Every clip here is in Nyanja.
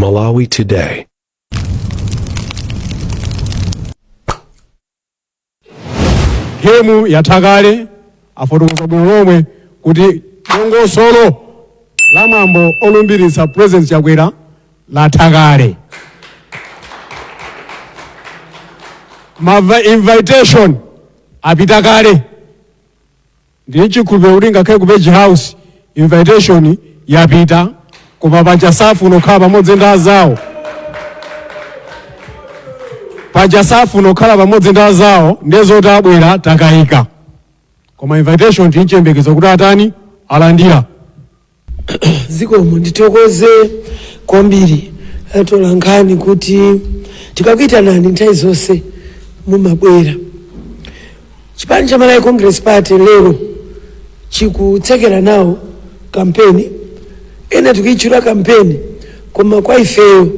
Malawi Today. Gemu yatha kale. Afotokoza bwino lomwe kuti dongosolo la mwambo olumbiritsa President Chakwera latha kale. Ma invitation apita kale. Ndili chikhulupiriro kuti ngakhale ku Page House invitation yapita, koma paja safuna kukhala pamodzi ndi azawo, paja safuna kukhala pamodzi ndi azawo, ndiye zoti abwera takayika. Koma invitation tinchiyembekeza kuti atani, alandira. Zikomo. Ndithokoze kwambiri atola nkhani kuti tikakuitanani nthawi zonse mumabwera. Chipani cha Malawi Congress Party lero chikutsekera nawo kampeni. Ena tikuyitchula kampeni, koma kwa ifeyo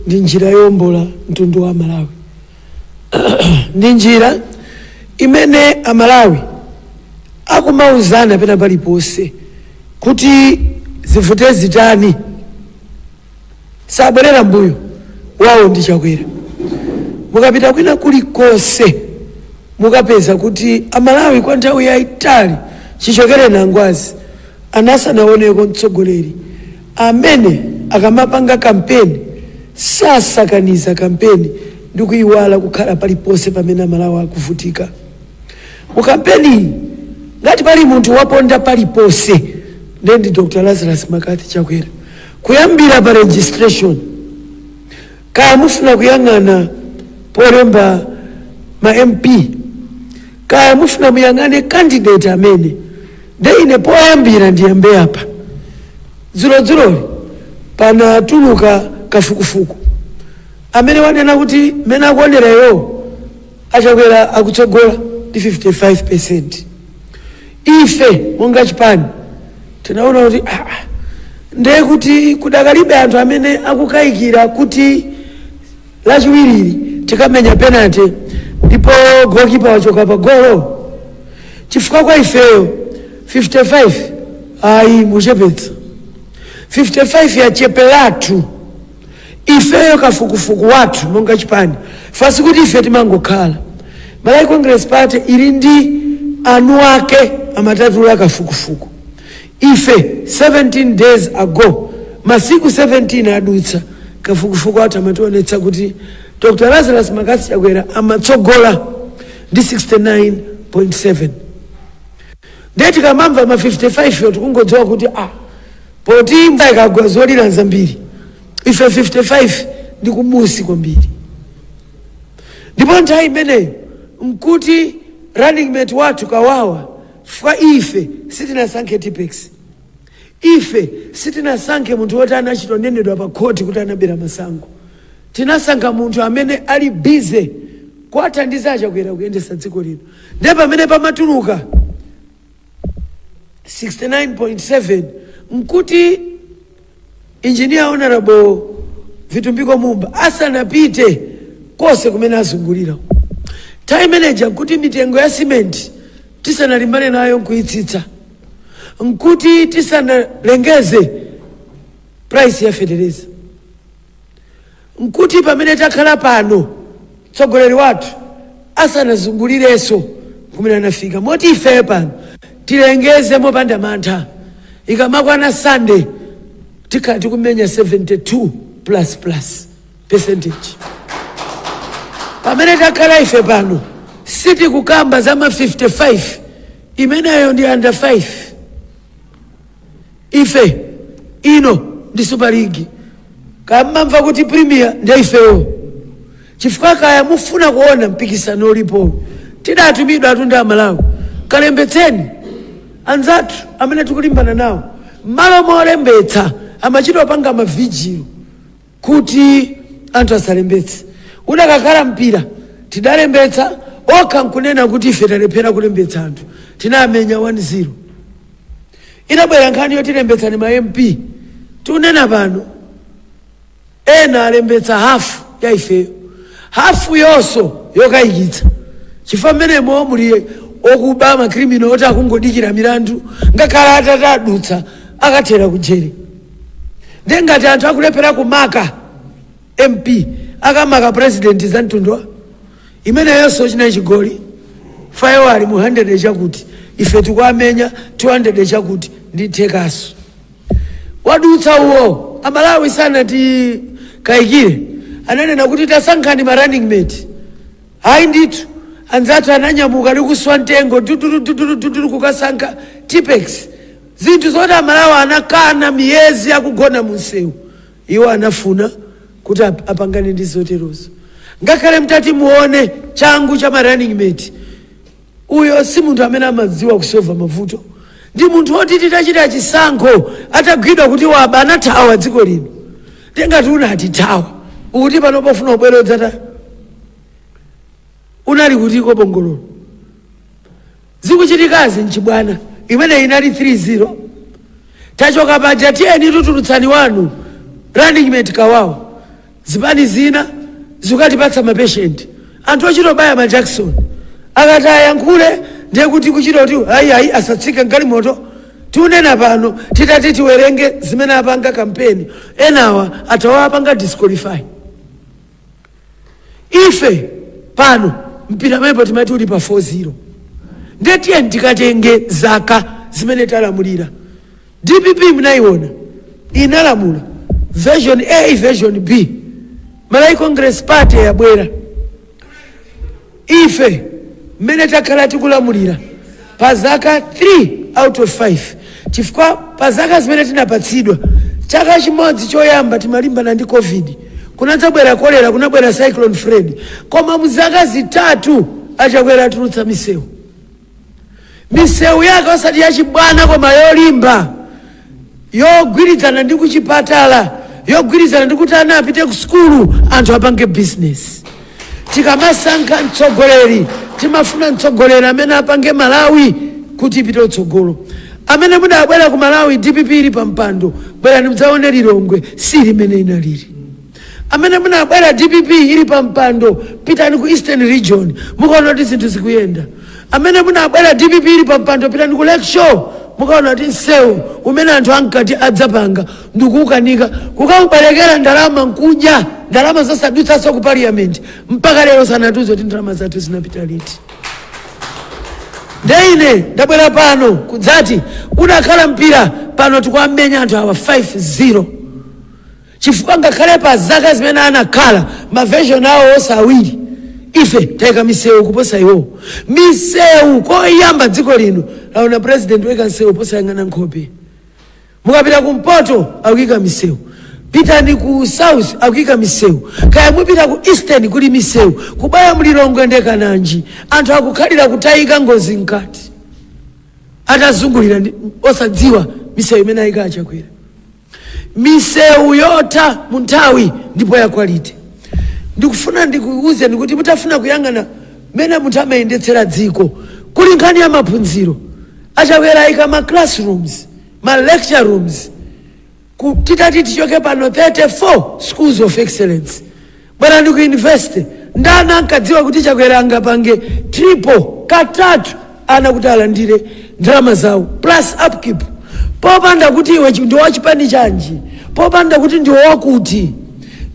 ndi njira yowombola mtundu wa Malawi, ndi njira imene Amalawi akumauzana pena paliponse kuti zivute zitani, sabwerera mbuyo, wawo ndi Chakwera. Mukapita kwina kulikonse mukapeza kuti Amalawi kwa nthawi yayitali chichokere nangwazi anasanaoneko mtsogoleri amene akamapanga kampeni sasakaniza kampeni ndi kuyiwala kukhala paliponse pamene Amalawi akuvutika. Mu kampeni, ngati pali munthu waponda paliponse, ndiye ndi Dr Lazarus McCarthy Chakwera. Kuyambira pa registration, kaya mufuna kuyang'ana polemba ma MP, kaya mufuna muyang'ane candidate amene nde ine poyambira ndiyambe apa. Dzulodzuloli panatuluka kafukufuku amene wanena kuti mmene akuonerayo, aChakwera akutsogola ndi 55. Ife monga chipani tinaona kuti ndiye kuti kudakalibe anthu amene akukayikira kuti Lachiwiriri tikamenya penalty ndipo goalkeeper wachoka pa golo, chifukwa kwa ifeyo 55 ayi, muchepetsa. 55 yacheperatu. Ifeyo kafukufuku wathu monga chipani fasi kuti ife timangokhala, Malawi Congress Party ili ndi anu ake amatatula kafukufuku. Ife 17 days ago, masiku 17 adutsa, kafukufuku athu amationetsa kuti Dr Lazarus McCarthy Chakwera amatsogola ndi 69.7. Ndiye tikamamva ma 55 yo, tikungodziwa kuti poti mvula ikagwa zolira zambiri. Ife 55 ndi kumusi kwambiri. Ndipo nthawi imeneyo nkuti running mate wathu Kawawa, chifukwa ife sitinasankhe Tipex, ife sitinasankhe munthu woti anachitonenedwa pa khoti kuti anabera masankho. Tinasankha munthu amene ali busy kuwathandiza aChakwera kuyendesa dziko lino. Ndiye pamene pamatuluka 69.7, nkuti Engineer Honorable Vitumbiko Mumba asanapite konse kumene azungulira. Nthawi imeneja nkuti mitengo ya simenti tisanalimbane nayo nkuyitsitsa, nkuti tisanalengeze price ya fetereza, nkuti pamene takhala pano mtsogoleri wathu asanazungulirenso kumene anafika. Moti ifeyo pano tilengeze mopanda mantha, ikamakwana Sunday tikhala tikumenya 72 plus plus percentage. Pamene takhala ife pano sitikukamba za ma 55, imeneyo ndi under 5. Ife ino ndi Super League, kamamva kuti Premier ndi ifeyo, chifukwa kaya mufuna kuona mpikisano ulipo, tidatumidwa atunda Amalawi, kalembetseni. Anzathu amene tikulimbana nawo, m'malo molembetsa amachita opanga mavijilo kuti anthu asalembetse. Udakakhala mpira, tidalembetsa okha nkunena kuti ife talephera kulembetsa anthu, tinamenya 1-0. Inabwera nkhani yotilembetsani ma MP, tikunena pano ena alembetsa hafu ya ifeyo, hafu yonso yokayikitsa, chifukwa mmenemo muli okuba, ma criminal oti akungodikira milandu, ngakhale atatadutsa akathera kujere. Ndiye ngati anthu akulephera kumaka MP akamaka president za mtundu imeneyonso chinayi chigoli fayo ali mu 100 chakuti ife tikuamenya 200 chakuti ndi thekaso wadutsa uwo. Amalawi sanati kayikire, ananena kuti tasankhani ma running mate. Hayi ndithu, anzathu ananyamuka ndi kuswa mtengo tutututututuru kukasankha Tipex, zinthu zoti Amalawi anakana miyezi akugona munsewu. Iwo anafuna kuti apangane ndi zoterozo. Ngakhale mtati muone changu cha ma running mate, uyo si munthu amene amadziwa kusova mavuto. Ndi munthu woti titachita chisankho atagwidwa kuti waba, anathawa dziko lino. Tengati unatithawa ukuti pano pofuna ubwere ta unali kutiko bongololo zikuchitikazi nchibwana. Imene inali 3-0. Tachoka paja, tiyeni tutulutsani wanu running mate kawawa. Zipani zina zikatipatsa ma patient, anthu ochita obaya ma Jackson akati ayankhule ndiye kuti kuchita kuti ayi ayi, asatsike mgalimoto. Tiunena pano, titati tiwerenge zimene apanga kampeni, enawa atawa apanga disqualify. Ife pano mpira mepo timati uli pa 4-0. Ndiye tiye tikatenge zaka zimene talamulira. DPP mnayiona inalamula version A, version B. Malawi Congress Party yabwera. Ife mmene takhala tikulamulira pa zaka 3 out of 5, chifukwa pa zaka zimene tinapatsidwa, chaka chimodzi choyamba timalimbana ndi COVID, kunadzabwera kolera, kunabwera Cyclone Freddy, koma mu zaka 3 Achakwera atulutsa misewu, misewu yake osati yachibwana koma yolimba, yogwirizana ndi kuchipatala, yogwirizana ndi kuti ana apite ku sukulu, anthu apange business. Tikamasankha mtsogoleri, timafuna mtsogoleri amene apange Malawi kuti ipite utsogolo. Amene mudabwera ku Malawi DPP ili pa mpando, bwerani mudzaone Lilongwe si limene inalili. Amene munabwera DPP ili pa mpando, pitani ku Eastern Region, mukaona kuti zinthu zikuyenda. Amene munabwera DPP ili pa mpando, pitani ku Lake Shore, mukaona kuti msewu umene anthu ankati adzapanga ndikuukanika kukaubwerekera ndalama nkudya ndalama zosadutsanso ku parliament. Mpaka lero sanatiuze kuti ndalama zathu zinapita liti. Ndeine ndabwera pano kudzati unakhala mpira pano tikuamenya anthu awa 5-0, chifukwa ngakhale pa zaka zimene anakhala ma version awo onse awiri, ife tayika misewu kuposa iwo. Misewu koyamba dziko lino laona president woyika msewu posayang'ana nkhope. Mukapita kumpoto akuyika misewu, pitani ku south akuyika misewu, kaya mupita ku eastern kuli misewu. Kubaya mLilongwe ndekananji anthu akukhalira kutayika ngozi mkati atazungulira osadziwa misewu imene ayika Achakwera, misewu yotha mu nthawi ndipo ya quality. Ndikufuna ndikuwuzeni kuti mutafuna kuyang'ana mmene munthu amayendetsera dziko, kuli nkhani ya maphunziro. Achakwera ayika ma classrooms, ma lecture rooms, titati tichoke pano 34 schools of excellence. Bwerani ku university. Ndani ankadziwa kuti Chakwera angapange triple katatu ana kuti alandire ndalama zawo plus upkeep, popanda kuti iwe ndi wachipani chanji, popanda kuti ndi wakuti?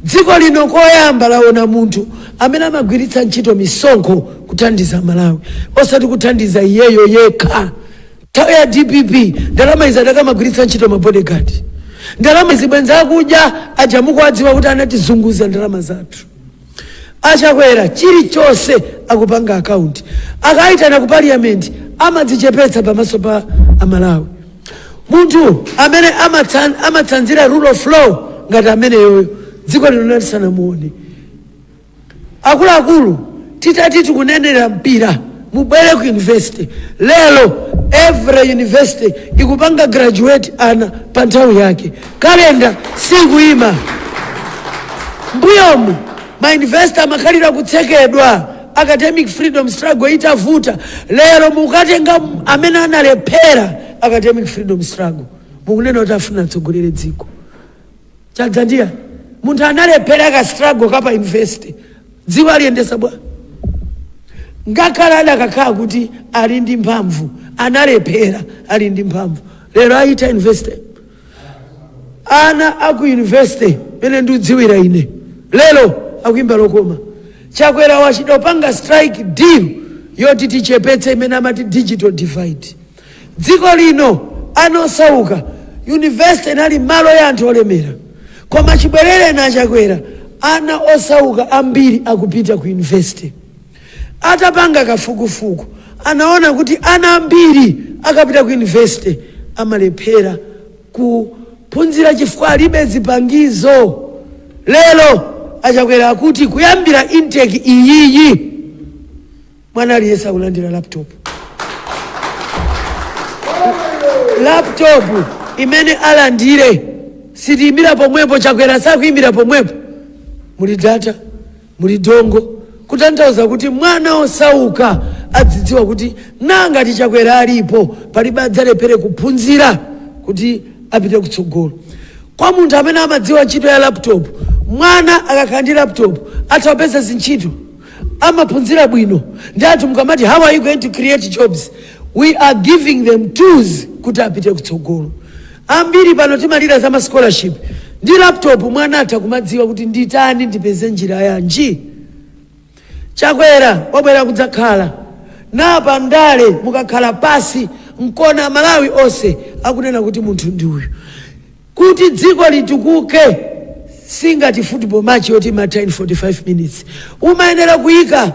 Dziko lino koyamba laona munthu amene amagwiritsa ntchito misonkho kuthandiza Malawi, osati kuthandiza iyeyo yekha. Nthawi ya DPP ndalama izi adakamagwiritsa ntchito ma bodyguard, ndalama izi bwenza akudya aja mukuwadziwa kuti anatizunguza ndalama zathu. Achakwera chilichonse akupanga akaunti. Akayitana ku parliament amadzichepetsa pamaso pa Amalawi. Munthu amene amatsanzira rule of law ngati ameneyoyo, dziko lino lisanamuone. Akuluakulu, titati tikunenera mpira, mubwere ku university lero. Every university ikupanga graduate ana pa nthawi yake, kalenda sikuyima. Mbuyomu ma university amakhalira kutsekedwa academic freedom struggle itavuta. Lero mukatenga amene analephera academic freedom struggle, mukunena kuti afuna atsogolere dziko. Chadzandiya munthu analephera ka struggle kapa university, dziko aliyendesa bwa? Ngakhale adakakhala kuti ali ndi mphamvu, analephera ali ndi mphamvu. Lero ayita university, ana aku university mene ndikudziwira ine. Lero akuimba lokoma. Chakwera wachidopanga strike deal yoti tichepetse imene amati digital divide. Dziko lino anosauka, university inali malo ya anthu olemera, koma chibwerere na Chakwera ana osauka ambiri akupita ku university. Atapanga kafukufuku anaona kuti ana ambiri akapita ku university amalephera kuphunzira chifukwa alibe zipangizo. Lero aChakwera akuti kuyambira intake iyiyi mwana aliyense akulandira laptop. Laptop imene alandire sitiyimira pomwepo. Chakwera sakuyimbira pomwepo, muli data, muli dongle, kutanthauza kuti mwana osauka adzidziwa kuti nangati Chakwera alipo palibe adzalephere kuphunzira kuti apite kutsogolo. Kwa munthu amene amadziwa ntchito ya laptop, mwana akakhala ndi laptop atha kupeza zintchito, amaphunzira bwino. Ndi anthu mukamati, "How are you going to create jobs?" We are giving them tools kuti apite kutsogolo. Ambiri pano timalira za ma scholarship. Ndi laptop mwana atha kumadziwa kuti nditani, ndipeze njira yanji. Chakwera wabwera kudzakhala napa ndale. Mukakhala pasi mkona Malawi onse akunena kuti munthu ndi uyu. Kuti dziko litukuke singati football match yoti imatha in 45 minutes, umayenera kuyika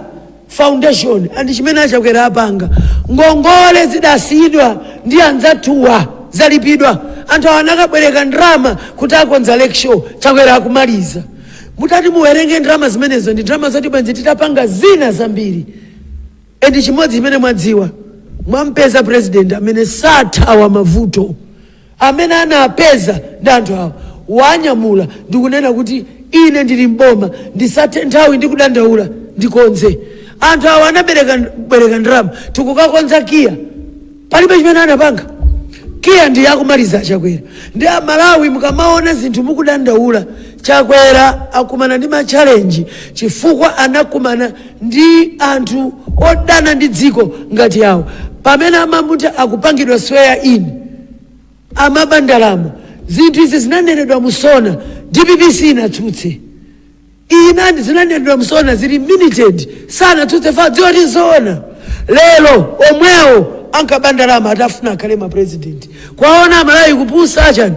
foundation. And chimene aChakwera apanga, ngongole zidasiyidwa ndi anzathuwa zalipidwa. Anthu awa anakabwereka ndrama kuti akonza lecture, Chakwera akumaliza. Mutati muwerenge ndrama zimenezo, ndi ndrama zoti bwenzi titapanga zina zambiri. And chimodzi chimene mwadziwa, mwampeza president amene sathawa mavuto amene anapeza ndi anthu awa. Wanyamula ndikunena kuti ine ndili mboma, ndisathe nthawi ndikudandaula, ndikonze. Anthu awa anabereka bwereka ndrama tikukakonza KIA, palibe chimene anapanga. KIA ndi yakumaliza Chakwera. Ndi Amalawi mukamaona zinthu mukudandaula, Chakwera akumana ndi ma challenge chifukwa anakumana ndi anthu odana ndi dziko ngati awo. Pamene amamuti akupangidwa swear in, amaba ndalama. Zinthu izi zinanenedwa musona, DPP inatsutse inani? Zinanenedwa musona, zili minuted, sanatsutse fa dziwa tizoona. Lero omwewo ankaba ndalama atafuna akhale ma president. Kwaona Amalawi kupusa achani?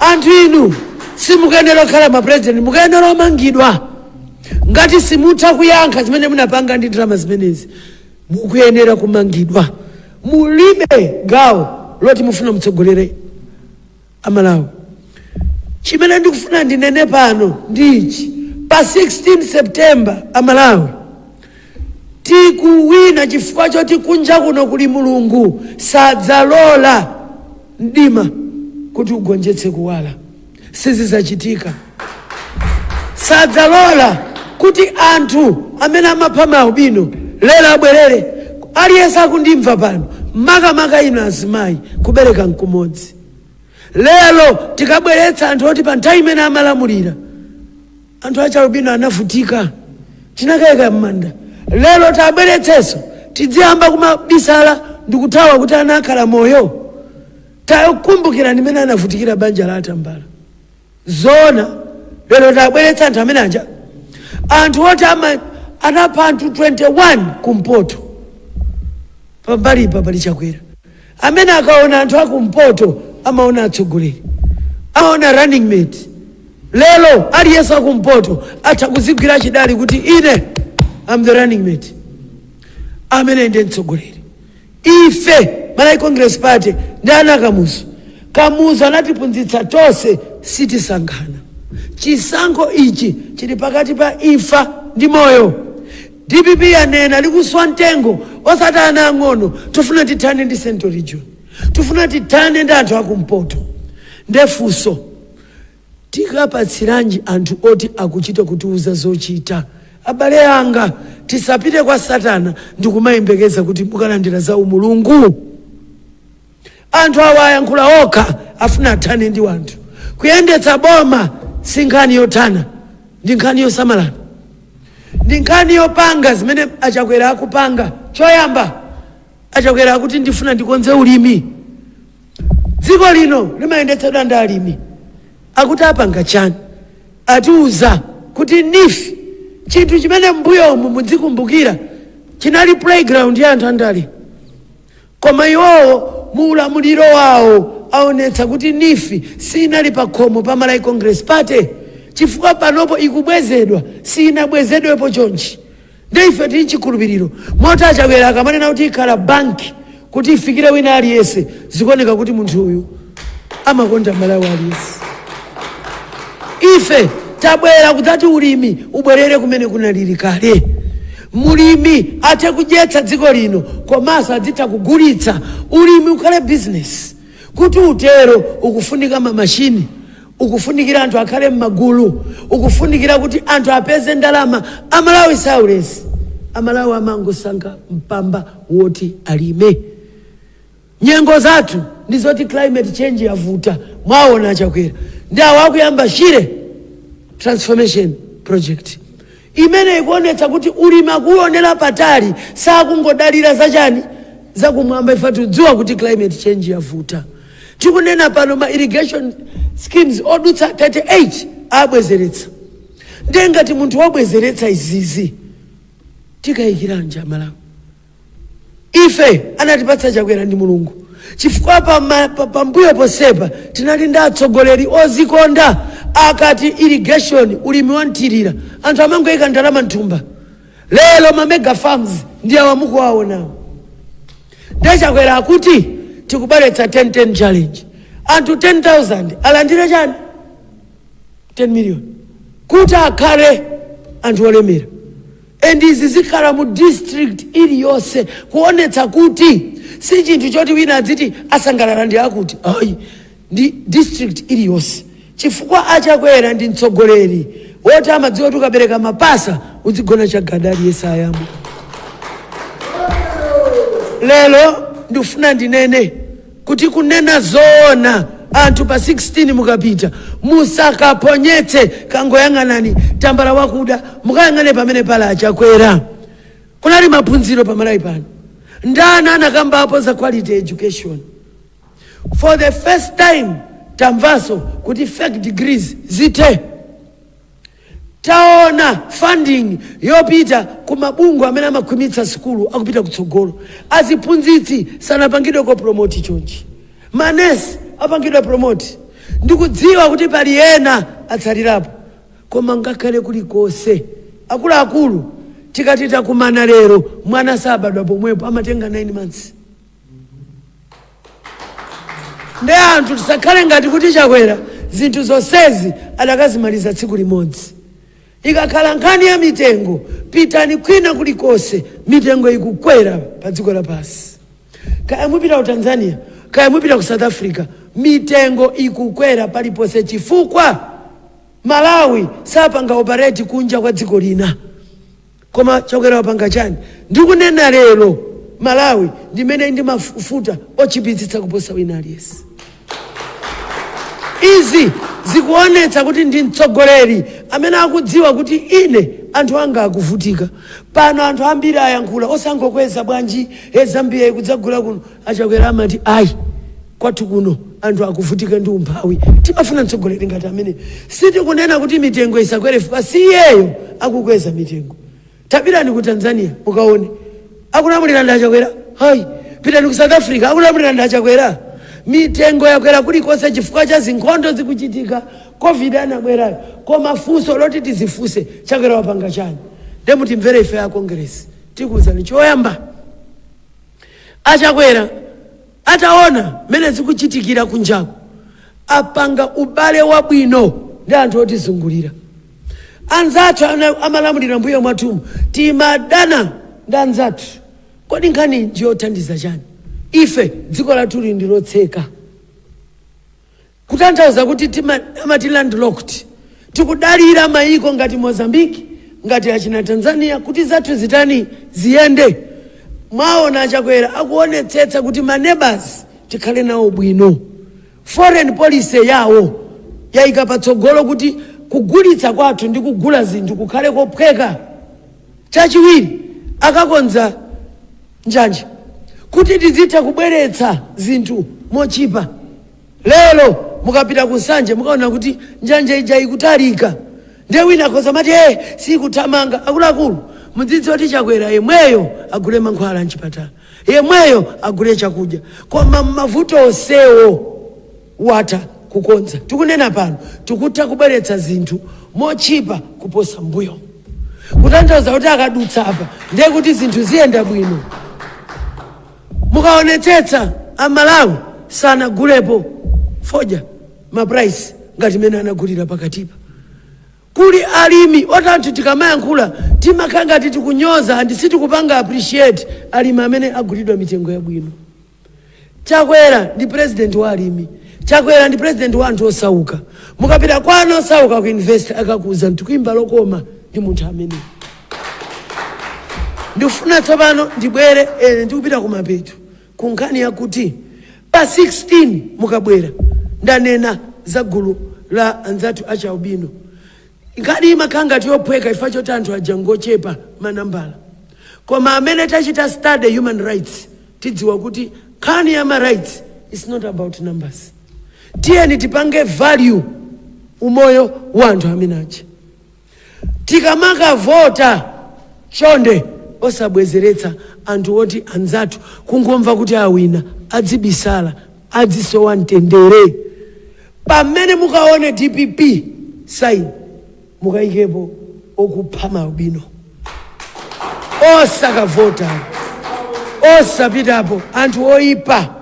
Anthu inu simukuyenera kukhala ma president, mukuyenera omangidwa. Ngati simutha kuyankha zimene munapanga ndi ndalama zimenezi, mukuyenera kumangidwa. Mulibe gawo loti mufuna mutsogolere Amalawi. Chimene ndikufuna ndinene pano ndi ichi: pa 16 September, Amalawi, tikuwina chifukwa choti kunja kuno kuli Mulungu. Sadzalola mdima kuti ugonjetse kuwala, sizizachitika. Sadzalola kuti anthu amene amapha maubino lero abwerere. Aliyense akundimva pano, makamaka inu azimayi, kubereka nkumodzi. Lero tikabweretsa anthu oti pa nthawi imene amalamulira anthu achalubino anavutika, tinakayika m'manda. Lero tabweretsenso, tidziyamba kumabisala ndikuthawa kuti ana akhala moyo. Takumbukira ndimene anavutikira banja la Atambala. Zona lero tabweretsa anthu amene aja, anthu oti anapha anthu 21 kumpoto. Pambalipa pali Chakwera amene akaona anthu akumpoto amaona atsogoleri, amaona running mate. Lero aliyense akumpoto atha kuzigwira chidali kuti ine am the running mate, amene ndiye mtsogoleri. Ife Malawi Congress Party ndi ana Kamuzu. Kamuzu anatiphunzitsa tonse, sitisankhana. Chisankho ichi chili pakati pa imfa ndi moyo. DPP yanena likuswa mtengo, osati ana ang'ono. Tifuna tithane ndi Central Region, tifuna tithane ndi anthu akumpoto. Ndefunso, tikapatsiranji anthu oti akuchita kutiuza zochita? Abale anga, tisapite kwa Satana ndikumayembekeza kuti mukalandira za umulungu. Anthu awa ayankhula okha, afuna athane ndi wanthu. Kuyendetsa boma si nkhani yothana, ndi nkhani yosamalana, ndi nkhani yopanga zimene aChakwera akupanga. Choyamba, aChakwera akuti ndifuna ndikonze ulimi. Dziko lino limayendetsedwa ndi alimi. Akuti apanga chani? Atiuza kuti NEEF, chinthu chimene mbuyomu mudzikumbukira chinali playground ya anthu andale, koma iwowo mu ulamuliro wawo aonetsa kuti NEEF sinali pa khomo pa Malawi Congress Party, chifukwa panopo ikubwezedwa, sinabwezedwepo chonchi. Ndi ife tili chikhulupiriro moti Achakwera akamanena kuti ikhala banki kuti ifikire wina aliyense, zikuoneka kuti munthu uyu amakonda Malawi aliyense. Ife tabwera kudzati ulimi ubwerere kumene kunalili kale, mulimi athe kudyetsa dziko lino komanso adzitha kugulitsa, ulimi ukhale business. Kuti utero ukufunika mamashini, ukufunikira anthu akhale m'magulu, ukufunikira kuti anthu apeze ndalama. Amalawi saulesi, Amalawi amangosankha mpamba woti alime. Nyengo zathu ndizoti climate change yavuta. Mwaona Achakwera ndi awo akuyamba Shire Transformation Project imene ikuonetsa kuti ulimi akuonera patali, sakungodalira zachani, zakumwamba. Ife tikudziwa kuti climate change yavuta. Tikunena pano ma irrigation schemes odutsa 38 abwezeretsa. Ndiye ngati munthu wabwezeretsa izizi, tikayikiranja Amalawi? Ife anatipatsa Chakwera ndi Mulungu, chifukwa pambuyo posepa tinali ndi atsogoleri ozikonda. Akati irrigation, ulimi wanthirira, anthu amangoyika ndalama mthumba. Lero ma mega farms ndi awa mukuwaonawo. Ndiye Chakwera akuti tikubweretsa 10-10 challenge, anthu 10,000 alandire chani? 10 million, kuti akhale anthu olemera. And izi zikhala mu district iliyonse, kuonetsa kuti si chinthu choti wina adziti asangalala ndi akuti, ayi, ndi district iliyonse, chifukwa Achakwera ndi mtsogoleri woti amadziwa kuti ukabereka mapasa uzigona chagada, aliyense ayamwe. Lero ndikufuna ndinene kuti, kunena zoona, anthu pa 16 mukapita musakaponyetse. Kangoyang'anani tambala wakuda, mukayang'ane pamene pala Achakwera. Kunali maphunziro pamalawi pano? Ndani anakambapo za quality education? For the first time tamvanso kuti fake degrees zithe. Taona funding yopita ku mabungwe amene amakhwimitsa sukulu akupita kutsogolo. Aziphunzitsi sanapangidwe ko promote chonchi, manesi apangidwe promote. Ndikudziwa kuti pali ena atsalirapo, koma ngakhale kulikonse, akuluakulu, tikati takumana lero, mwana sabadwa pomwepo, amatenga 9 months. Ndi anthu tisakhale ngati kuti Chakwera zinthu zonsezi adakazimaliza tsiku limodzi. Ikakhala nkhani ya mitengo, pitani kwina kulikonse, mitengo ikukwera pa dziko lapansi. Kaya mupita ku Tanzania, kaya mupita ku South Africa, mitengo ikukwera paliponse, chifukwa Malawi sapanga operate kunja kwa dziko lina. Koma Chakwera wapanga chani? Ndikunena lero, Malawi ndimene ndi mafuta ochipitsitsa kuposa wina aliyense. Izi zikuonetsa kuti ndi mtsogoleri amene akudziwa kuti ine anthu anga akuvutika. Pano anthu ambiri ayankhula, osangokweza bwanji, e Zambia ikudzagula kuno. Achakwera amati ayi, kwathu kuno anthu akuvutika ndi umphawi. Timafuna mtsogoleri ngati amene. Sitikunena kuti mitengo isakwere, fuka si iyeyo akukweza mitengo. Tapitani ku Tanzania mukaone, akulamulira ndi Achakwera? Hayi. Pitani ku South Africa, akulamulira ndi Achakwera? Mitengo yakwera kulikonse chifukwa cha zinkhondo zikuchitika, COVID anabwerayo. Koma funso loti tizifunse, Chakwera wapanga chani? Ndemutimvere ife ya Congress, tikuwuzani. Choyamba, Achakwera ataona mmene zikuchitikira kunjaku, apanga ubale wabwino ndi anthu otizungulira. Anzathu amalamulira mbuyo mwathumu, timadana ndi anzathu. Kodi nkhani ndiyothandiza chani? Ife dziko lathu lili ndi lotseka, kutanthauza kuti amati landlocked. Tikudalira mayiko ngati Mozambique, ngati achina Tanzania, kuti zathu zitani? Ziyende. Mwaona Achakwera akuonetsetsa kuti ma neighbors tikhale nawo bwino. Foreign policy yawo yayika patsogolo kuti kugulitsa kwathu ndi kugula zinthu kukhale kophweka. Chachiwiri, akakonza njanje kuti tizitha kubweretsa zinthu mochipa. Lero mukapita ku Nsanje mukaona kuti njanje ija ikutalika. Ndiye wina akhoza mati, "Hey, sikuthamanga." Akuluakulu, mudzidziwa kuti Chakwera yemweyo agule mankhwala mchipatala, yemweyo agule chakudya, koma mavuto onsewo watha kukonza. Tikunena pano tikutha kubweretsa zinthu mochipa kuposa mbuyo, kutanthauza kuti akadutsa apa ndiye kuti zinthu ziyenda bwino. Mukaonetsetsa, Amalawi sanagulepo fodya ma price ngati mene anagulira pakatipa. Kuli alimi oti anthu tikamayankhula timakhala ngati tikunyoza and sitikupanga appreciate alimi amene agulidwa mitengo yabwino. Chakwera ndi president wa alimi. Chakwera ndi president wa anthu osauka. Mukapita kwa anthu osauka ku university, akakuza ndikuimba lokoma ndi munthu amene. Ndifuna tsopano ndibwere ene ndikupita kumapeto ku nkhani yakuti pa 16 mukabwera, ndanena za gulu la anzathu achaubino. Nkhani imakhala ngati yophweka ifa choti anthu aja ngochepa manambala, koma amene tachita study human rights tidziwa kuti nkhani ya ma rights is not about numbers. Tiyeni tipange value umoyo wa anthu amene aja. Tikamakavota, chonde osabwezeretsa anthu oti anzathu kungomva kuti awina adzibisala, adzisowa mtendere. Pamene mukaone DPP sign, mukayikepo okupha maubino. Osakavota, osapitapo, anthu oyipa.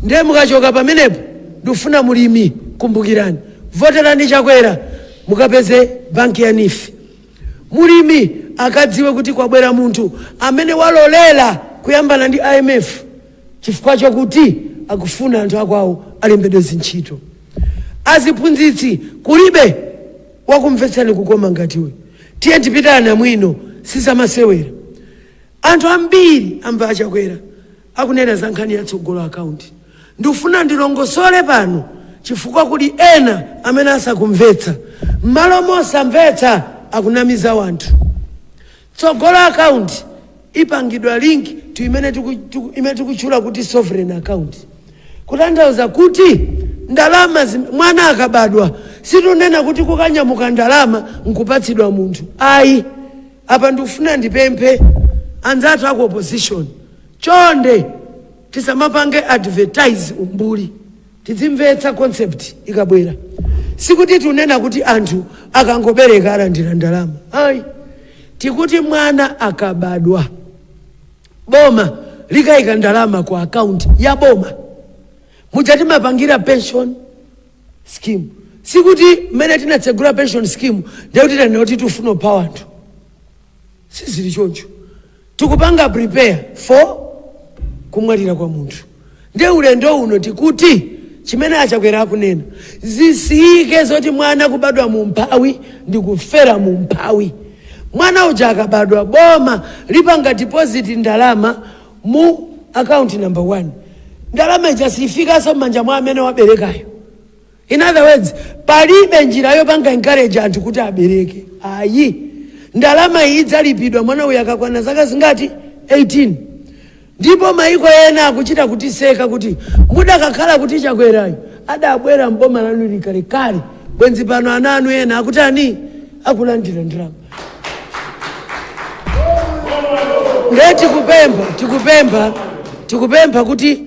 Ndiye mukachoka pamenepo, ndikufuna mulimi, kumbukirani, voterani Chakwera, mukapeze banki ya NEEF. Mulimi akadziwe kuti kwabwera munthu amene walolera kuyambana ndi IMF chifukwa chokuti akufuna anthu akwawo alembedwe zintchito. Aziphunzitsi, kulibe wakumvetsani kukoma ngatiwe. Tiye tipitane mwino, sizamasewera. Anthu ambiri amva aChakwera akunena za nkhani yatsogolo account. Ndikufuna ndilongosole pano chifukwa kuli ena amene asakumvetsa. M'malo mosamvetsa, akunamiza wanthu. Tsogolo account ipangidwa link to imene tikutchula kuti sovereign account, kutanthauza kuti ndalama mwana akabadwa, situnena kuti kukanyamuka ndalama nkupatsidwa munthu, ayi. Apa ndikufuna ndipemphe anzathu aku opposition, chonde tisamapange advertise umbuli, tidzimvetsa concept ikabwera. Sikuti tunena kuti anthu akangobereka alandira ndalama, ayi. Tikuti mwana akabadwa, boma likayika ndalama ku akaunti ya boma muja timapangira pension scheme. Sikuti mmene tinatsegula pension scheme ndekuti tanena kuti tifuna kupha anthu, sizili choncho. Tikupanga prepare for kumwalira kwa munthu. Ndiye ulendo uno tikuti chimene aChakwera akunena zisiyike zoti mwana kubadwa mu mphawi ndi kufera mu mphawi. Mwana uja akabadwa, boma lipanga deposit ndalama mu account number one. Ndalama ija sifikanso m'manja mwa amene waberekayo. In other words, palibe njira yopanga encourage anthu kuti abereke, ayi. Ndalama iyi idzalipidwa mwana uyu akakwana zaka zingati? 18. Ndipo maiko ena akuchita kutiseka kuti mudakakhala kuti Chakwerayo adabwera mboma lanu likalekale, bwenzi pano ana anu ena akutani? Akulandira ndalama. Ndiye tikupempha kuti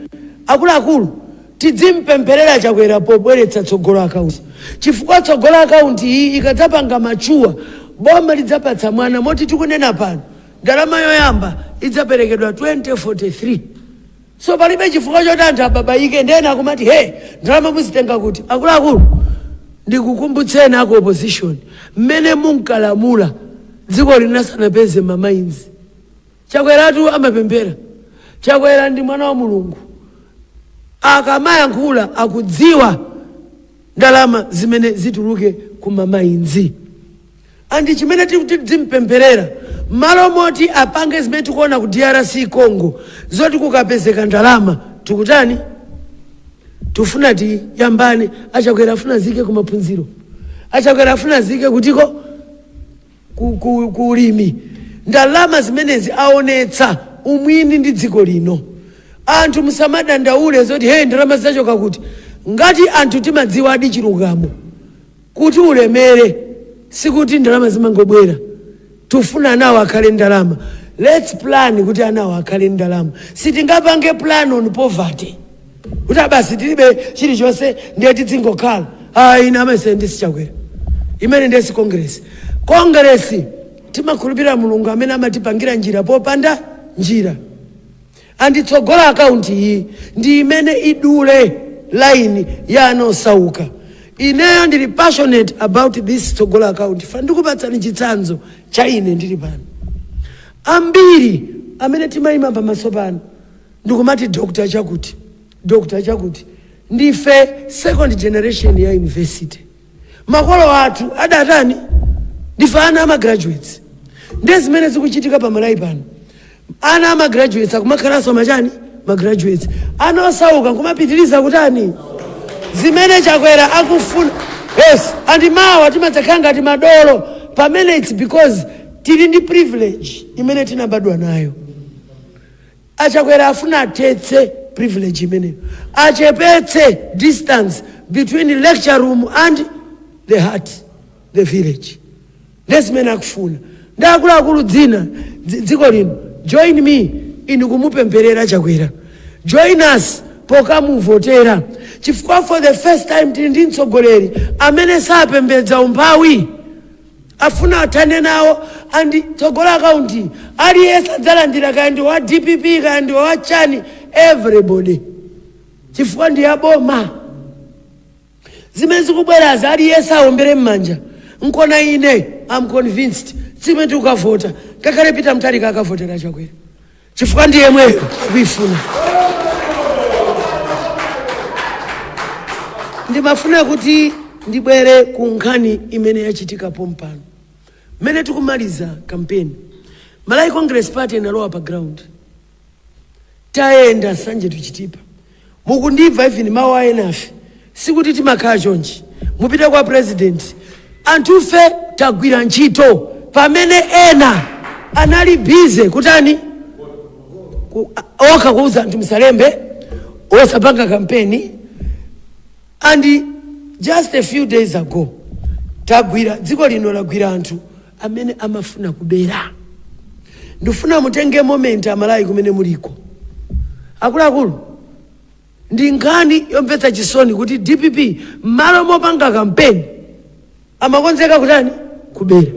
akuluakulu tidzimpempherera Chakwera pobweretsa tsogolo account, chifukwa tsogolo account iyi ikadzapanga mature, boma lidzapatsa mwana. Moti tikunena pano ndalama yoyamba idzaperekedwa 2043, so palibe chifukwa choti anthu ababaike. Ndena akumati, "He, ndalama muzitenga kuti?" Akuluakulu, ndikukumbutseni aku opposition, mmene munkalamula dziko linasanapeze ma mines, Chakweratu amapemphera. Chakwera ndi mwana wa Mulungu. Akamayankhula akudziwa ndalama zimene zituluke ku ma mines. And chimene tidzimpempherera, malo moti apange zimene tikuona ku DRC Congo, zoti kukapezeka ndalama tikutani? Tifuna tiyambane. Achakwera afuna zike kumaphunziro, Achakwera afuna zike kutiko? Ku ulimi. Ndalama zimenezi aonetsa umwini ndi dziko lino. Anthu musamadandaule zoti, "Hey, ndalama zizachoka kuti?" Ngati anthu timadziwa adi chilungamo kuti ulemere. Sikuti ndalama zimangobwera. Tufuna anawo akhale ndalama. Let's plan kuti anawo akhale ndalama. Sitingapange plan on poverty kuti abasi tilibe chilichonse ndiye tidzingokhala. Ayi, ine amese ndisichakwera imene ndesi Congress. Congress timakhulupirira Mulungu amene amatipangira njira popanda njira. Anditsogola akaunti iyi ndi imene idule line ya ana osauka. Ineyo ndili passionate about this Tsogola Account. Fa ndikupatsani chitsanzo cha ine ndili pano. Ambiri amene timayima pamaso pano ndikumati doctor chakuti, doctor chakuti, ndife second generation ya university. Makolo athu adatani? Ndife ana ama graduates. Ndiye zimene zikuchitika pamalawi pano, ana ama graduates akumakhalanso machani? Ma graduates. Ana osauka nkumapitiriza kutani? Zimene Chakwera akufuna. Yes, andimawa timadzakhala ngati madolo pamene it's because tili ndi privilege imene tinabadwa nayo. Achakwera afuna athetse privilege imeneyo, achepetse distance between lecture room and the heart, the village. Ndezimene akufuna. Ndi akuluakulu dzina dziko lino, join me in kumupempherera Chakwera. Join us pokamuvotera, chifukwa for the first time tili ndi mtsogoleri amene sapembedza umphawi, afuna athane nawo. And Tsogola Akaunti aliyense adzalandira, kaya ndi wa DPP, kaya ndi wa chani, everybody, chifukwa ndi yaboma. Zimene zikubwerazi aliyense awombere m'manja. Nkona ine am convinced tsimwe tikukavota, ngakhale Peter Mutharika akavotera Chakwera, chifukwa ndi yemweyo akuifuna. Ndimafuna kuti ndibwere ku nkhani imene yachitika pompano. Mmene tikumaliza kampeni, Malawi Congress Party inalowa pa ground. Tayenda Nsanje tuchitipa, mukundimva? Even mawu a enafe sikuti timakhala chonchi. Mupite kwa president, anthufe tagwira ntchito pamene ena anali busy kutani? Okha kuuza anthu musalembe, osapanga kampeni. And just a few days ago tagwira, dziko lino lagwira anthu amene amafuna kubera. Ndifuna mutenge moment, Amalawi kumene muliko, akuluakulu. Ndi nkhani yomvetsa chisoni kuti DPP m'malo mopanga kampeni amakonzeka kutani? Kubera.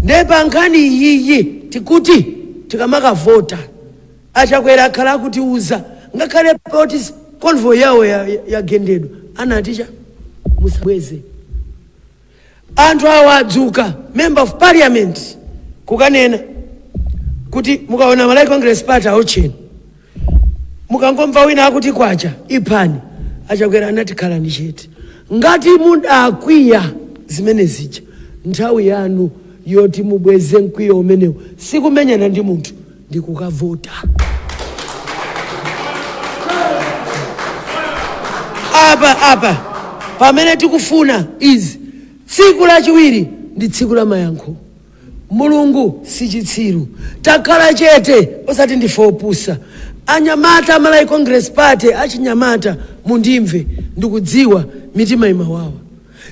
Ndiye pa nkhani iyiyi tikuti tikamakavota, Achakwera akhala akutiuza, ngakhale poti convoy yawo yagendedwa, anaticha musabweze. Anthu awa adzuka, member of parliament kukanena kuti mukaona Malawi Congress Party aotcheni, mukangomva wina akuti kwacha iphani. Achakwera anati khalani chete. Ngati mudakwiya zimene zija, nthawi yanu yoti mubweze mkwiyo umenewu sikumenyana ndi munthu, ndi kukavota. Apa pamene tikufuna izi, tsiku lachiwiri ndi tsiku la mayankho. Mulungu si chitsiru. Takhala chete osati ndife opusa. Anyamata Malawi Congress Party, achinyamata mundimve, ndikudziwa mitima imawawa.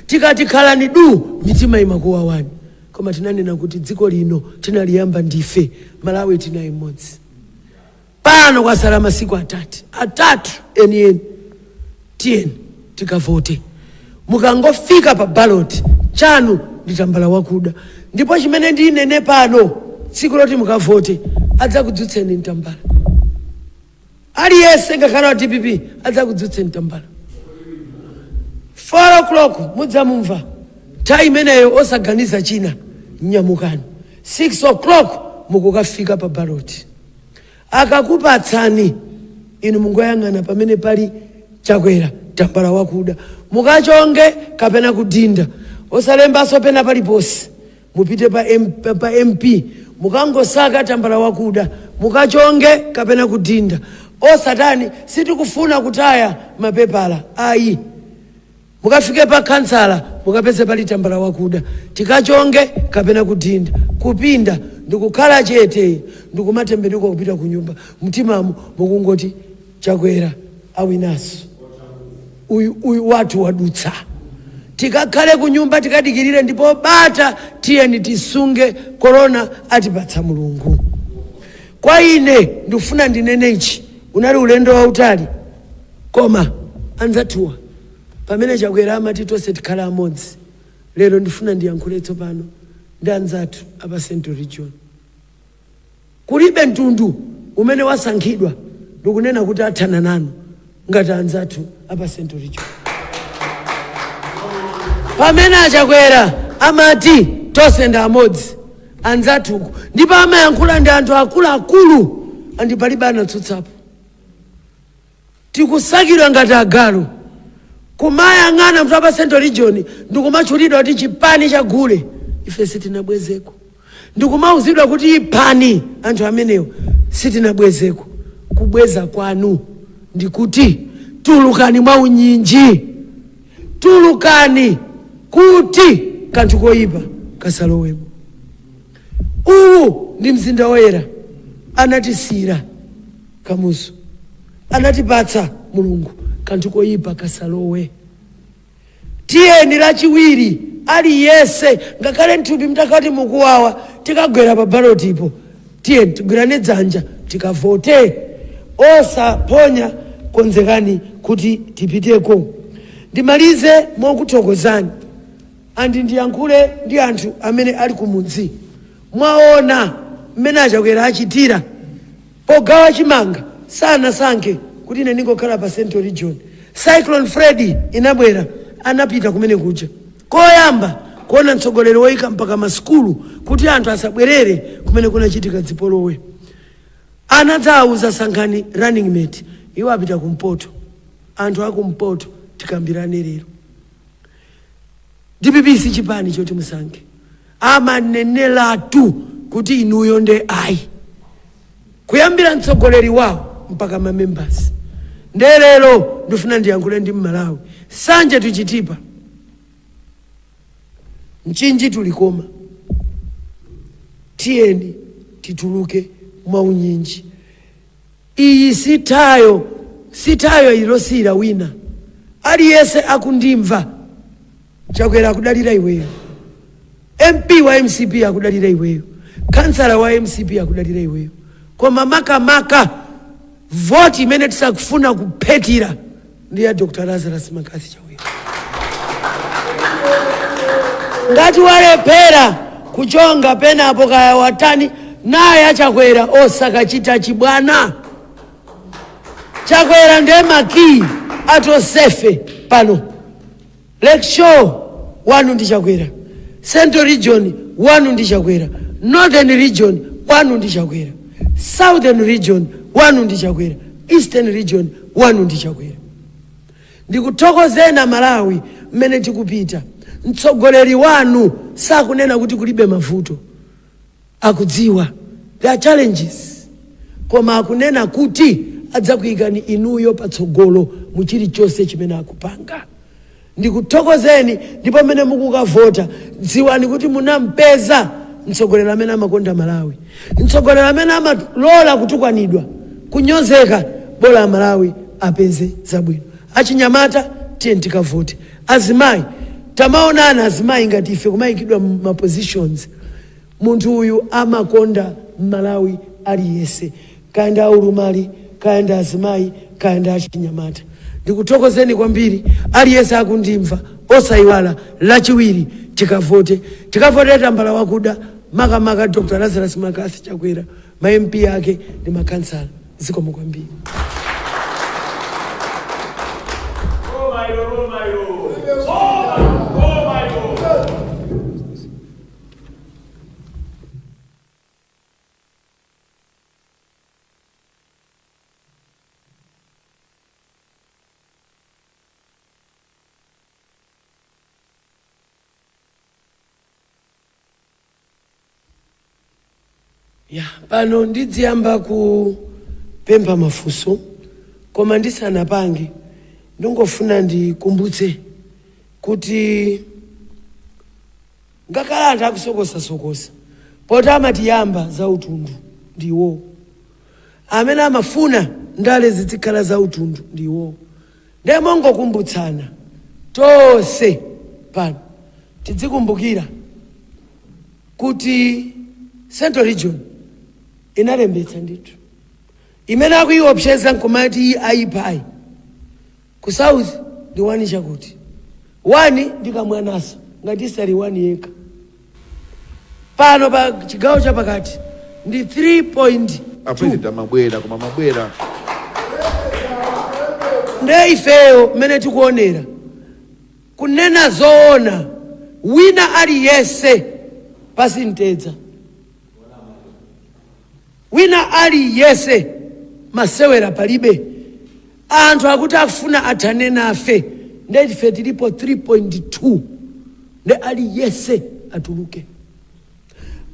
Tikati khalani du, mitima imakuwawani, koma tinanena kuti dziko lino tinaliyamba ndife. Malawi tinayi mmodzi. Pano kwasala masiku atatu, atatu enieni. Tiyeni tikavote. Mukangofika pa ballot, chanu ndi tambala wakuda. Ndipo chimene ndinene pano, tsiku loti mukavote adzakudzutseni mtambala. Aliyense ngakhale wa DPP adzakudzutseni tambala. 4 o'clock mudzamumva. Nthawi imeneyo osaganiza china, nyamukani. 6 o'clock mukukafika pa ballot. Akakupatsani inu, mungoyang'ana pamene pali Chakwera, tambala wakuda, mukachonge kapena kudinda. Osalembanso pena paliponse. Mupite pa MP, mukangosaka tambala wakuda, mukachonge kapena kudinda. Osatani, sitikufuna kutaya mapepala ayi. Mukafike pa kansala, mukapeze pali tambala wakuda, tikachonge kapena kudinda. Kupinda ndikukhala chete, ndikumatembenuka kupita ku nyumba, mtimamu mukungoti Chakwera awinaso, uyu uyu wathu wadutsa. Tikakhale ku nyumba, tikadikirire ndipo bata. Tiyeni tisunge, korona atipatsa Mulungu. Kwa ine ndikufuna ndinene ichi: unali ulendo wautali, koma anzathuwa, pamene Chakwera amati tonse tikhale amodzi, lero ndifuna ndiyankhule tsopano ndi anzathu apa Central Region. Kulibe mtundu umene wasankhidwa ndikunena kuti athana nanu ngati anzathu apa Central Region. Pamene aChakwera amati tonse ndi amodzi, anzathuku, ndipo amayankhula ndi anthu akuluakulu, andi palibe anatsutsapo. Tikusakidwa ngati agalu, kumayang'ana mtu apa Central Region ndikumatchulidwa kuti chipani cha gule. Ife sitinabwezeko. Ndikumauzidwa kuti iphani anthu amenewo. Sitinabwezeko. Kubweza kwanu ndikuti tulukani mwa unyinji, tulukani kuti kanthu koyipa kasalowemo. Uwu ndi mzinda woyera anatisiyira Kamuzu, anatipatsa Mulungu. Kanthu koyipa kasalowe. Tiyeni Lachiwiri, aliyese, ngakhale mthupi mtakati mukuwawa, tikagwera pa balotipo. Tiyeni tigwirane dzanja, tikavote, osaphonya. Konzekani kuti tipiteko. Ndimalize mokuthokozani, andi ndiyankhule ndi anthu amene ali kumudzi. Mwaona mmene aChakwera achitira pogawa chimanga. Sanasankhe kuti ine ndingokhala pa Central Region. Cyclone Freddy inabwera, anapita kumene kuja. Koyamba kuona mtsogoleri woyika mpaka masukulu kuti anthu asabwerere kumene kunachitika dzipolowe. Anadzawuza sankhani running mate, iwo apita kumpoto. Anthu akumpoto, tikambirane lero. DPP si chipani choti musankhe. Amanenelatu kuti inuyo nde ayi, kuyambira mtsogoleri wawo mpaka ma members. Nde lero ndifuna ndiyankhule ndi Mmalawi. Sanje tuchitipa, Mchinji tulikoma, tiyeni tituluke mwaunyinji. Iyi sithayo, sithayo ilosiyira wina aliyense. Akundimva, Chakwera akudalira iweyo, MP wa MCP akudalira iweyo, kansala wa MCP akudalira iweyo. Koma makamaka voti imene tisakufuna kuphetira ndi ya Dr Lazarus McCarthy Chakwera. Ngati walephera kuchonga penapo, kaya watani naye aChakwera, osakachita chibwana. Chakwera ndiye makiyi atosefe pano. Lakeshore wanu ndi Chakwera, Central Region wanu ndi Chakwera, Northern Region wanu ndi Chakwera, Southern Region wanu ndi Chakwera, Eastern Region wanu ndi Chakwera. Ndikuthokozena Malawi mmene tikupita. Mtsogoleri wanu sakunena kuti kulibe mavuto. Akudziwa there are challenges, koma akunena kuti adzakuyikani inuyo patsogolo mu chilichonse chimene akupanga. Ndikuthokozeni, ndipo mmene mukukavota, dziwani kuti munampeza mtsogoleri amene amakonda Malawi, mtsogoleri amene amalola kutukwanidwa, kunyozeka, bola Amalawi apeze zabwino. Achinyamata, tiye tikavote. Azimayi, tamaonana azimayi ngati ife kumayikidwa ma positions. Munthu uyu amakonda Mmalawi aliyense, kaya ndi aulumali, kaya ndi azimayi, kaya ndi achinyamata. Ndikuthokozeni kwambiri aliyense akundimva. Osayiwala, Lachiwiri tikavote, tikavote tambala wakuda, makamaka Dr Lazarus McCarthy Chakwera, ma MP ake ndi makhansala. Zikomo kwambiri. Roma ilo, Roma ilo. Roma ilo. Ya, pano ndidziyamba kupempha mafunso, koma ndisanapange ndingofuna ndikumbutse kuti ngakhale anthu akusokosasokosa poti amatiyamba za utundu, ndiwo amene amafuna ndale zizikhala za utundu, ndiwo. Ndiye mongokumbutsana tonse. pano tidzikumbukira kuti Central Region inalembetsa ndithu, imene akuiopseza nkumati ayipayi. Ku South ndi 1 chakuti 1 ndi kamwanaso ngati isali 1 yekha. Pano pa chigawo chapakati ndi 3.2. A president amabwera, koma amabwera. Nde ifeyo mmene tikuonera, kunena zoona, wina aliyense pasintedza, wina aliyense masewera palibe. Anthu akuti akufuna athane nafe, nde ife tilipo 3.2. Nde aliyense atuluke,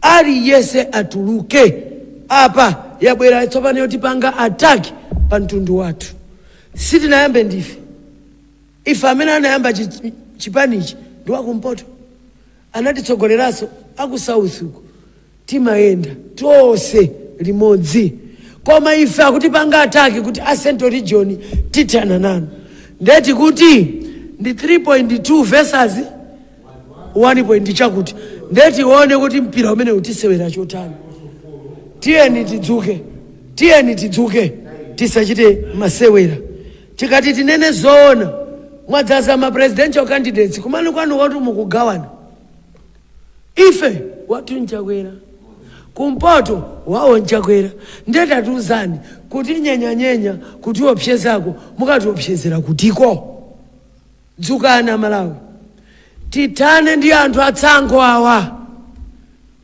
aliyense atuluke. Apa yabwera tsopano yotipanga attack pa mtundu wathu. Sitinayambe ndife. Ife amene anayamba chipanichi ndi wakumpoto, anatitsogoleranso aku South uko. Timayenda tonse limodzi, koma ife akutipanga attack kuti a Central Region tithana nanu. Ndeti kuti ndi 3.2 versus 1 point chakuti, ndeti ione kuti mpira umene utisewera chotani. Tiyeni tidzuke, tiyeni tidzuke, tisachite masewera. Tikati tinene zoona, mwadzaza ma presidential candidates kumene kwanu watu mukugawana. Ife wathu nchakwera, kumpoto wawo nchakwera. Ndetatiuzani kuti nyenyanyenya kuti opsezako mukatiopsezera kutiko? Dzukani Amalawi, tithane ndi anthu atsankho awa.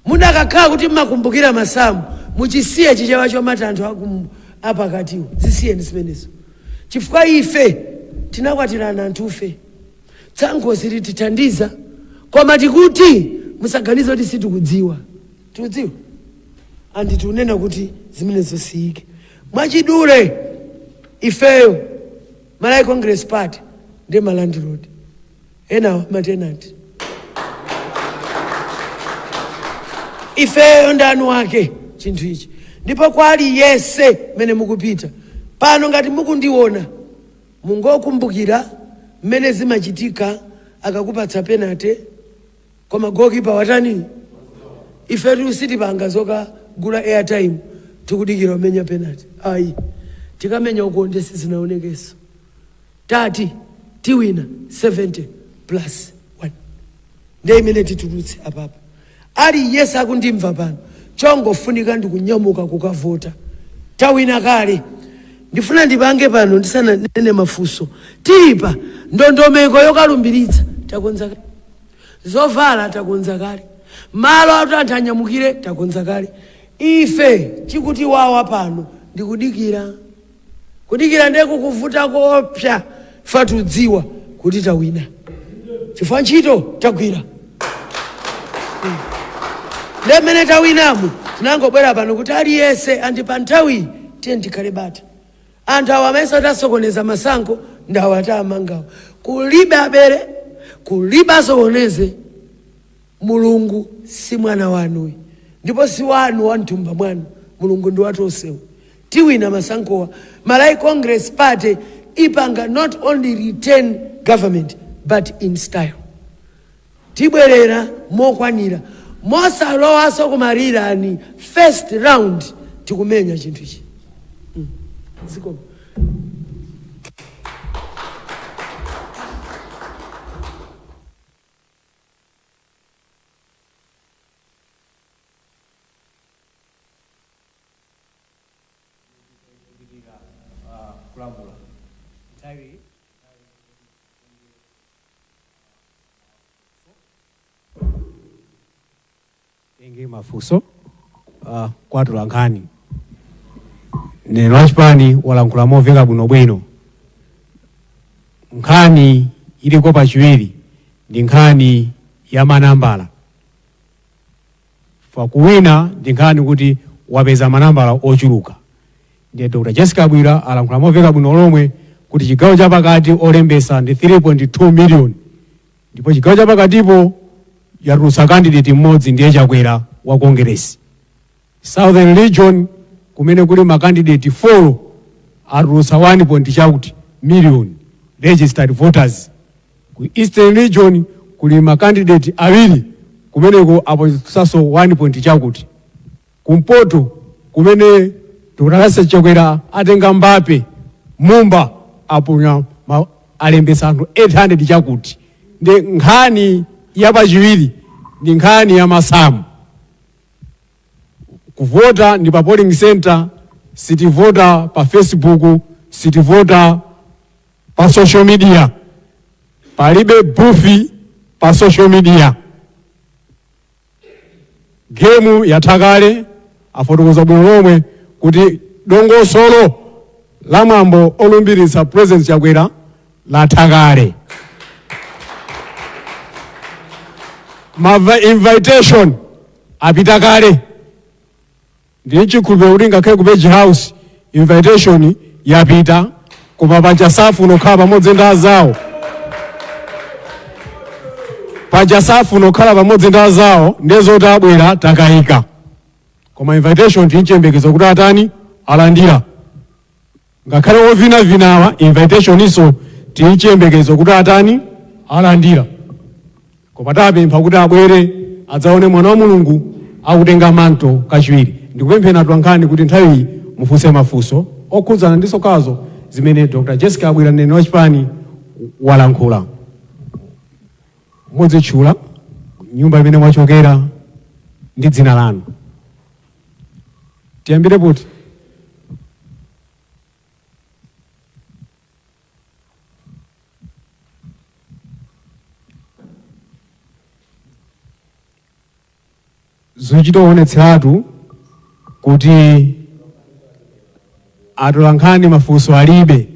Mudakakhala kuti mmakumbukira masamu, muchisiye Chichewa chomati anthu apakatiwo, zisiyeni zimenezo, chifukwa ife tinakwatirana anthufe. Tsankho silitithandiza, koma tikuti musaganize kuti sitikudziwa. Tikudziwa, andi tikunena kuti zimenezo siyike. Mwachidule, ifeyo Malawi Congress Party ndi ma landlord, enawa ma tenant. Ifeyo ndani wake chinthu ichi. Ndipo kwa aliyense mmene mukupita pano, ngati mukundiona, mungokumbukira mmene zimachitika akakupatsa penalty koma goalkeeper watani. Ifetu sitipanga zokagula airtime tikudikira umenya penalty, ayi. Tikamenya ukonde, sizinaonekenso. Tati tiwina 70 plus 1, ndiye imene titulutse apapa. Aliyense akundimva pano, chongofunika ndikunyamuka kukavota. Tawina kale. Ndifuna ndipange pano ndisananene mafunso. Tilipa ndondomeko yokalumbiritsa takonza kale, zovala takonza kale, malo ati anthu anyamukire takonza kale. Ife chikuti wawa pano ndikudikira, kudikira ndiye kukuvuta koopsa. Fatudziwa kuti tawina chifukwa ntchito tagwira. Ndi mmene tawinamo, tinangobwera pano kuti aliyense andi pa nthawi tiye tikhale bata. Anthu awa amayenso atasokoneza masankho, ndawo atamangawo. Kulibe abere, kulibe asokoneze. Mulungu si mwana wanuyi, ndipo si wanu wa mthumba mwanu. Mulungu ndi watu onsewu. Tiwina masankhowa. Malawi Congress Party ipanga not only return government but in style. Tibwerera mokwanira, mosalowanso kumalirani. First round tikumenya chinthu ichi. Zikomo. Kulamula nthawi. Tenge mafunso kwatula nkhani. Mneneri wachipani walankhula momveka bwinobwino. Nkhani iliko pachiwiri ndi nkhani ya manambala. Pakuwina ndi nkhani kuti wapeza manambala ochuluka. Ndiye Dr Jessica Bwira alankhula momveka bwino lomwe kuti chigawo chapakati olembesa ndi 3.2 million, ndipo chigawo chapakatipo yatulutsa candidate mmodzi, ndiye Chakwera wa Congress. Southern Region, kumene kuli ma candidate 4, atulutsa 1 point chakuti million registered voters. Ku Eastern Region kuli makandidate awiri, kumeneko aposaso 1 point chakuti. Kumpoto kumene Dr. Lazarus Chakwera atenga Mbape Mumba, aponya alembesa anthu 800 chakuti. Ndi nkhani yapachiwiri, ndi nkhani ya masamu. Kuvota ndi pa polling center, sitivota pa Facebook, sitivota pa social media. Palibe booth pa social media. Game yatha kale. Afotokoza bwino lomwe kuti dongosolo la mwambo olumbiritsa President Chakwera latha kale. Ma invitation apita kale. Ndi chikhulupiriro kuti ngakhale ku Page House invitation yapita, koma paja safuna kukhala pamodzi ndi azawo, paja safuna kukhala pamodzi ndi azawo, ndezoti abwera takayika. Koma invitation tinchiyembekezo kuti atani, alandira. Ngakhale ovinavinawa, invitation iso tinchiyembekezo kuti atani, alandira. Koma tapempha kuti abwere adzaone mwana wa Mulungu akutenga manto kachiwiri. Ndikupempheni atolankhani kuti nthawi iyi mufunse mafunso okhudzana ndi zokhazo zimene Dr. Jessica Kabwila, mneneri wa chipani, walankhula. Mudzitchula, nyumba imene mwachokera ndi dzina lanu. Tiyambire kuti? Zochitaonetseratu kuti atolankhani mafunso alibe,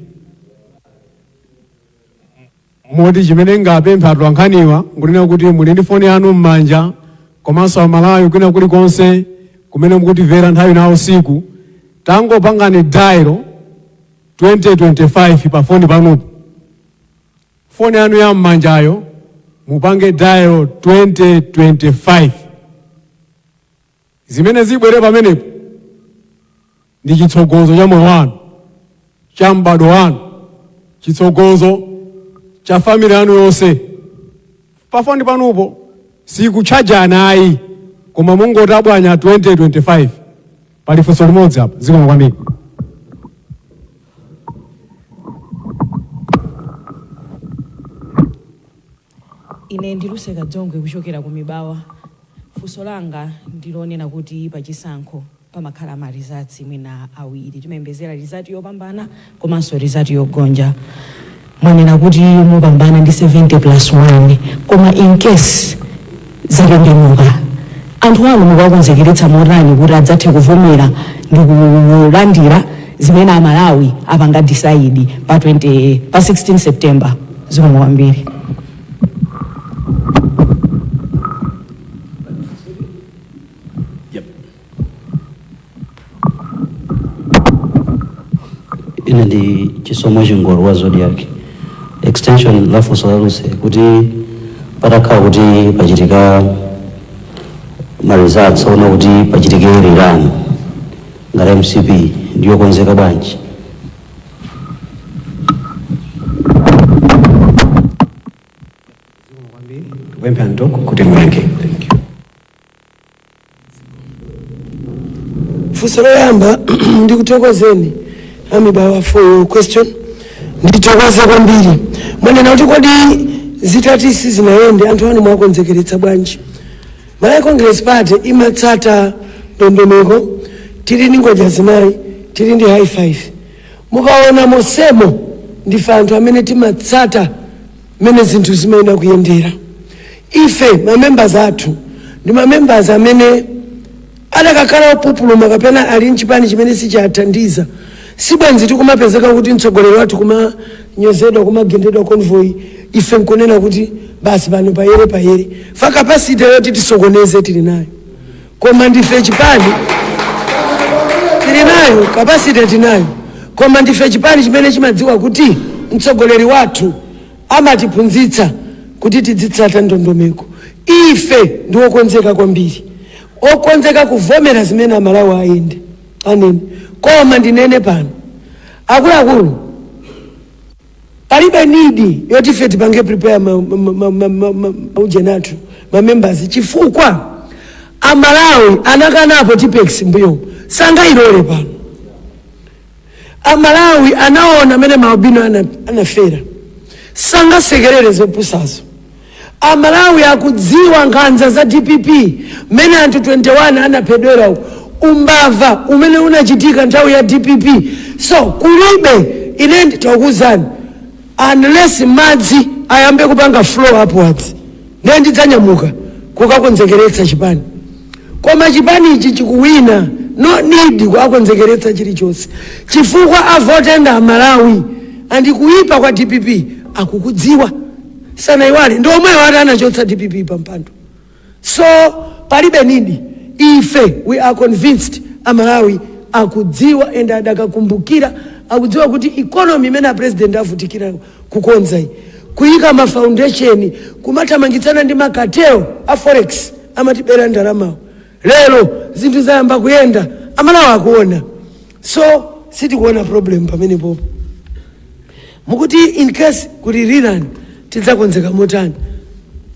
moti chimene ngapempha atolankhaniwa nkunena kuti muli ndi foni yanu m'manja, komanso Amalawi kwina kulikonse kumene mukutimvera nthawi na usiku, tangopangani dial 2025 pa foni panupo. Foni yanu ya m'manjayo mupange dial 2025. Zimene zibwere pamenepo ndi chitsogozo cha moyo wanu, cha m'bado wanu, chitsogozo cha family yanu yonse. Pafoni panupo sikutchajana ayi, koma mungotabwanya 2025. Pali funso limodzi apa. Zikomo kwambiri. Ine ndiluseka Dzongwe kuchokera ku Mibawa. Funso langa ndilonena kuti pachisankho pamakhala ma results mwina awiri. Timayembezera result yopambana komanso result yogonja. Mwanena kuti mupambana ndi 70 plus 1, koma in case zatembenuka, anthu anu mukakonzekeretsa motani kuti adzathe kuvomera ndi kulandira zimene Amalawi apanga decide pa 20, pa 16 September? Zikomo kwambiri. Yep. Ine ndi Chisomo Chingolo wa Zodiak. Extension la funso la Luse, kuti patakhala kuti pachitika ma results ona kuti pachitike rerun, ngati MCP ndiyokonzeka bwanji? Tikupempha Mtoko kuti muyankhe. Thank you. Funso loyamba, ndikuthokozeni Amibawa for your question. Ndithokoze kwambiri. Mwanena kuti kodi zitati sizinayende, anthu anu mwakonzekeretsa bwanji? Malawi Congress Party imatsata ndondomeko. Tili ndi ngodya zinayi, tili ndi high five. Mukaona mosemo, ndife anthu amene timatsata mmene zinthu zimayenera kuyendera. Ife mamembers athu ndi mamembers amene adakakhala opupuluma kapena ali mchipani chimene sichathandiza, sibwenzi tikumapezeka kuti mtsogoleri wathu kumanyozedwa, kumagendedwa convoy, ife nkunena kuti basi, pano payere payere. Fa capacity yoti tisokoneze tili nayo, koma ndife chipani tili nayo capacity, tinayo, koma ndife chipani chimene chimadziwa kuti mtsogoleri wathu amatiphunzitsa kuti tidzitsata ndondomeko. Ife ndi okonzeka kwambiri, okonzeka kuvomera zimene Amalawi ayende anene. Koma ndinene pano, akuluakulu, Palibe need yoti ife tipange prepare maujeni athu, ma members, chifukwa Amalawi anakanapo Tipex mbuyo, sangayilole pano. Amalawi anaona amene maalbino anafera, sangasekerere zopusazo. Amalawi akudziwa nkhanza za DPP, mmene anthu 21 anaphedwera uku, umbava umene unachitika nthawi ya DPP. So kulibe, ine nditakuwuzani, unless madzi ayambe kupanga flow upwards, ndiye ndidzanyamuka kukakonzekeretsa chipani. Koma chipani ichi chikuwina, no need kuakonzekeretsa chilichonse, chifukwa avotenda Amalawi, andikuipa kwa DPP akukudziwa, sanaiwale, ndi omwewo ati anachotsa DPP pampando. So palibe need. Ife we are convinced Amalawi akudziwa and adakakumbukira, akudziwa kuti economy imene a president avutikira kukonza iyi, kuyika ma foundation, kumathamangitsana ndi ma cartel a forex amatibera ndalamawo, lero zinthu zayamba kuyenda, Amalawi akuona. So sitikuona problem pamenepopo. Mukuti in case kuti rerun, tidzakonzeka motani?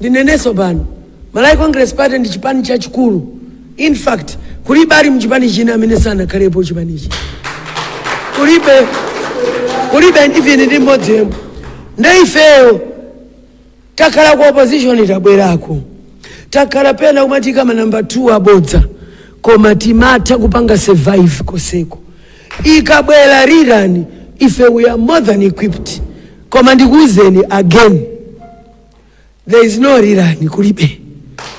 Ndinenenso pano, Malawi Congress Party ndi chipani chachikulu. In fact, kulibe ali mchipani china amene sanakhalepo chipanichi, kulibe, kulibe even ndi mmodzi yemwe. Nde ifeyo takhala ku opposition, tabwerako, takhala pena kumatika ma number 2 abodza, koma timatha kupanga survive koseko. Ikabwera rerun, ife we are more than equipped. Koma ndikuwuzeni again, there is no rerun, kulibe.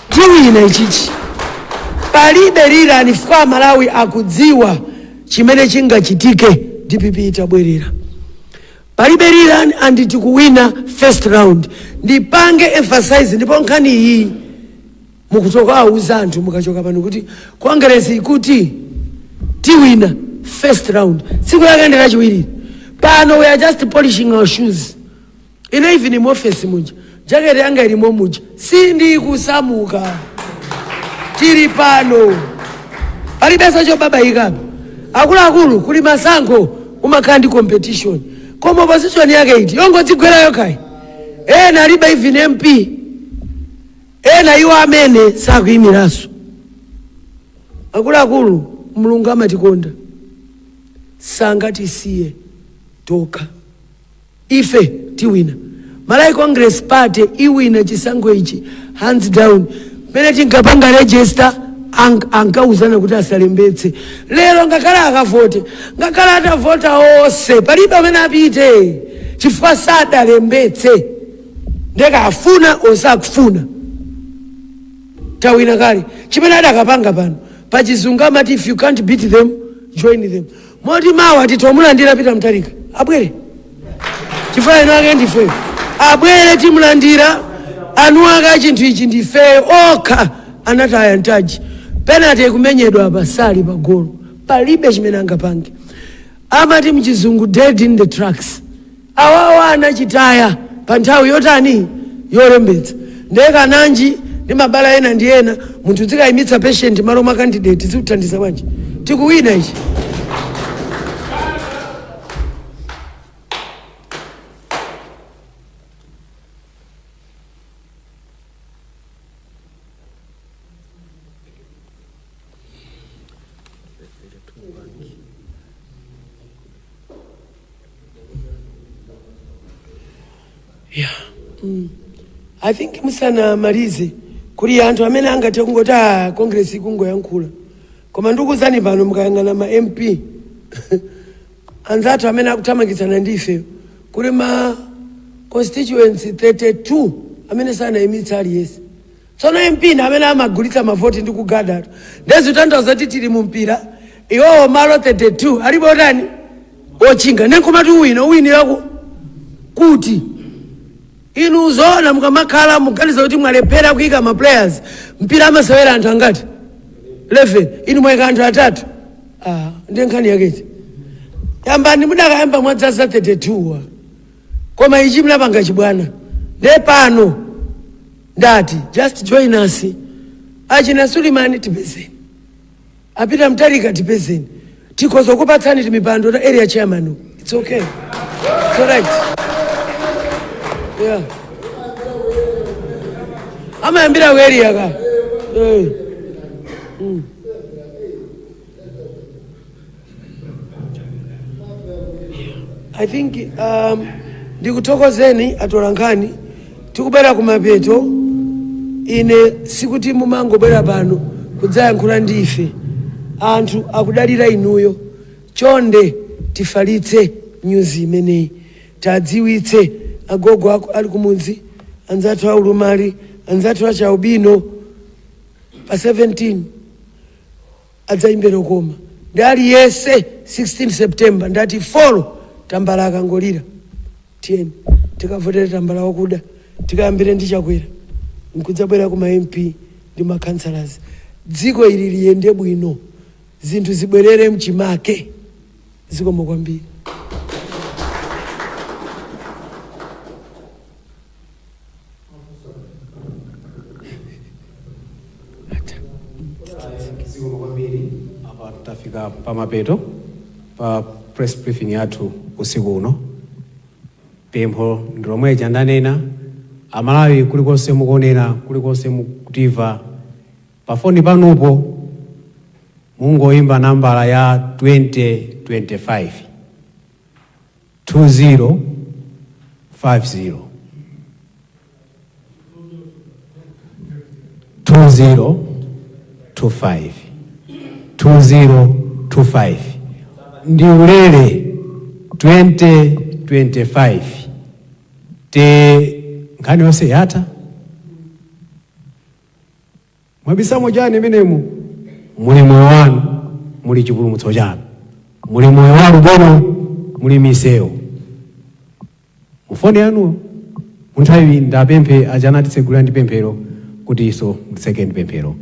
Tiwina ichichi, palibe rerun, fika Malawi akudziwa chimene chingachitike DPP itabwerera. Palibe rerun and tikuwina first round. Ndipange emphasize, ndipo nkhani iyi mukuchoka auza anthu mukachoka pano kuti Congress ikuti tiwina first round. Tsiku lake ndi Lachiwiri. Pano we are just polishing our shoes. Ine even mu office muja, jaketi yanga ilimo muja, sindikusamuka, tili pano, palibenso chobabaikapo. Akuluakulu, kuli masankho umakhala ndi competition, koma opposition yake iti yongodzigwera yokhayi? Ena alibe even MP, ena iwo amene sakuyimiranso. Akuluakulu, Mulungu amatikonda, sangatisiye tokha. Ife tiwina. Malawi Congress Party iwina chisankho ichi hands down. Pene tinkapanga register, ankauzana kuti asalembetse. Lero ngakhale akavote, ngakhale atavota onse, palibe amene apite chifukwa sadalembetse. Ndekafuna osakufuna, tawina kale. Chimene adakapanga pano, pachizungu amati, "If you can't beat them, join them." Moti mawa titomulandira Peter Mutharika, abwere, chifukwa inu ake ndifeyo. Abwere, timulandira. Anu ake chinthu ichi ndifeyo. Okha anataya ntaji, penalty ikumenyedwa apa, sali pa golo, palibe chimene angapange. Amati mchizungu, "Dead in the tracks." Awawa anachitaya pa nthawi yotani? Yolembetsa. Ndekananji ndi mabala ena ndi ena, munthu zikayimitsa patient malo mwa candidate, zikuthandiza bwanji? Tikuwina ichi. Yeah. I think musanamalize, kuli anthu amene angathe kungoti, "Ah, Congress ikungoyankhula." Koma ndikuwuzani pano, mukayang'ana ma MP anzathu amene akuthamangitsana ndife, kuli ma constituency 32 amene sanayimitsa aliyense. Tsono MP na amene amagulitsa mavoti ndi kugadatu, ndezitanthauza kuti tili mu mpira, iwowo malo 32 alipo otani? Ochinga. Nenkomati uwina, uwinirako kuti? Inu zoona, mukamakhala muganiza kuti mwalephera kuyika ma players. Mpira amasewera anthu angati? 11. Inu mwayika anthu atatu. Ah, ndiye nkhani yaketi. Yambani mudakayamba mwadzaza 32 wa, koma ichi mnapanga chibwana. Nde pano ndati just join us. Achina Sulimani tipezeni, apita Mtalika tipezeni, tikhoza kupatsani timipando ta area chairman. It's okay, it's alright. Yeah. Amayambira ku area ka. Eh. I think ndikuthokozeni atolankhani. Tikubwera kumapeto. Ine sikuti mumangobwera pano kudzayankhula ndi ife, anthu akudalira inuyo. Chonde tifalitse news imeneyi, tadziwitse agogo ako ali kumudzi, anzathu aulumali, anzathu achaubino. Pa 17 adzayimbera koma ndi aliyese. 16 September ndati folo tambala akangolira, tiyeni tikavotere tambala wakuda. Tikayambire ndi Chakwera nkudzabwera kuma MP ndi ma councillors. Dziko ili liyende bwino, zinthu zibwerere mchimake. Zikomo kwambiri. Zikomo kwambiri. Apa tafika pamapeto pa press briefing yathu usiku uno. Pempho ndi lomwe ndanena, Amalawi kulikonse mukuonera, kulikonse mukutimva, pafoni panupo mungoyimba nambala ya 2025, 2050, 2025, 2025, ndi ulere. 2025 te nkhani yonse yatha. Mwabisamo chani imenemu? Muli moyo wanu, muli chipulumutso chanu, muli moyo wanu bwino, muli misewu mufoni yanuyo. Munthawi ndapemphe achana titsegulira ndi pemphero kuti iso mtitseke ndi pemphero.